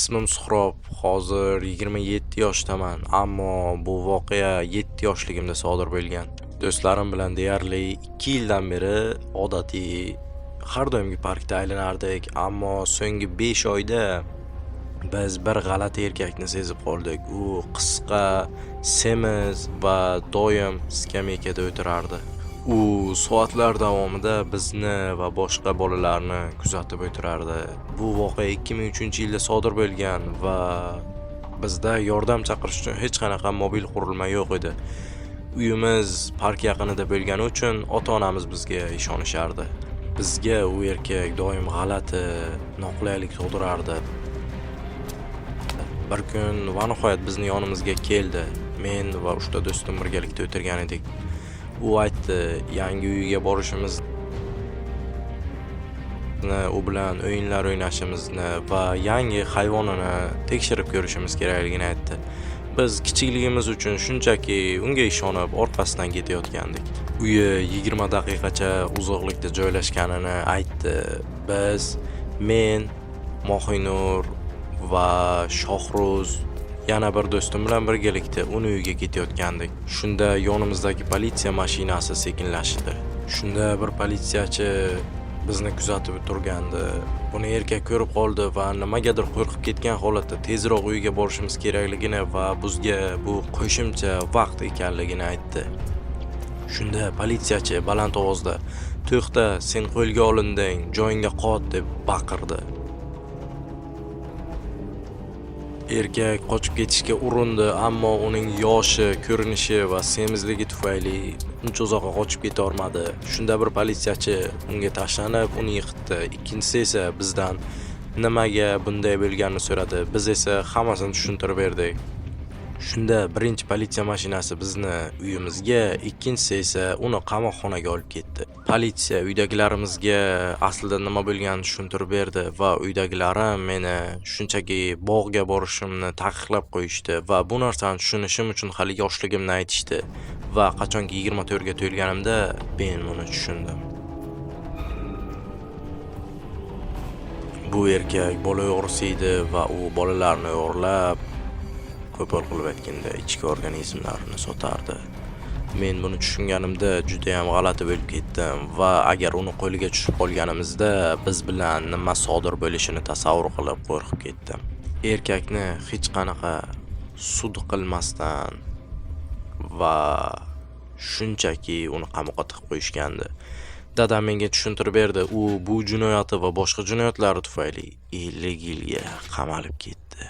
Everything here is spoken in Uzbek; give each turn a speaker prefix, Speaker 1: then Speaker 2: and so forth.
Speaker 1: Ismim Suhrob, hozir 27 yoshdaman, ammo bu voqea 7 yoshligimda sodir bo'lgan. Do'stlarim bilan deyarli 2 yildan beri odatiy har doimgi parkda aylanardik, ammo so'nggi 5 oyda biz bir g'alati erkakni sezib qoldik. U qisqa, semiz va doim skameykada o'tirardi. U soatlar davomida bizni va boshqa bolalarni kuzatib o'tirardi. Bu voqea 2003-yilda sodir bo'lgan va bizda yordam chaqirish uchun hech qanaqa mobil qurilma yo'q edi. Uyimiz park yaqinida bo'lgani uchun ota-onamiz bizga ishonishardi. Bizga u erkak doim g'alati noqulaylik tug'dirardi. Bir kun va nihoyat bizni yonimizga keldi. Men va uchta do'stim birgalikda o'tirgan edik. U aytdi, yangi uyiga borishimizni, u bilan o'yinlar o'ynashimizni va yangi hayvonini tekshirib ko'rishimiz kerakligini aytdi. Biz kichikligimiz uchun shunchaki unga ishonib orqasidan ketayotgandik. Uyi 20 daqiqacha uzoqlikda joylashganini aytdi. Biz, men, Mohinur va Shohruz yana bir do'stim bilan birgalikda uni uyiga ketayotgandik. Shunda yonimizdagi politsiya mashinasi sekinlashdi. Shunda bir politsiyachi bizni kuzatib turgandi. Buni erkak ko'rib qoldi va nimagadir qo'rqib ketgan holatda tezroq uyiga borishimiz kerakligini va bizga bu qo'shimcha vaqt ekanligini aytdi. Shunda politsiyachi baland ovozda: "To'xta, sen qo'lga olinding, joyingga qot" deb baqirdi. Erkak qochib ketishga urindi, ammo uning yoshi, ko'rinishi va semizligi tufayli uncha uzoqqa qochib keta olmadi. Shunda bir politsiyachi unga tashlanib, uni yiqitdi. Ikkinchisi esa bizdan nimaga bunday bo'lganini so'radi. Biz esa hammasini tushuntirib berdik. Shunda birinchi politsiya mashinasi bizni uyimizga, ikkinchisi esa uni qamoqxonaga olib ketdi. Politsiya uydagilarimizga aslida nima bo'lganini tushuntirib berdi va uydagilarim meni shunchaki bog'ga borishimni taqiqlab qo'yishdi va bu narsani tushunishim uchun hali yoshligimni aytishdi va qachonki 24 ga to'lganimda men buni tushundim. Bu erkak bola o'g'risi edi va u bolalarni o'g'irlab, qo'pol qilib aytganda, ichki organizmlarini sotardi. Men buni tushunganimda judayam g'alati bo'lib ketdim va agar uni qo'liga tushib qolganimizda biz bilan nima sodir bo'lishini tasavvur qilib qo'rqib ketdim. Erkakni hech qanaqa sud qilmasdan va shunchaki uni qamoqqa tiqib qo'yishgandi. Dadam menga tushuntirib berdi, u bu jinoyati va boshqa jinoyatlari tufayli 50 yilga qamalib ketdi.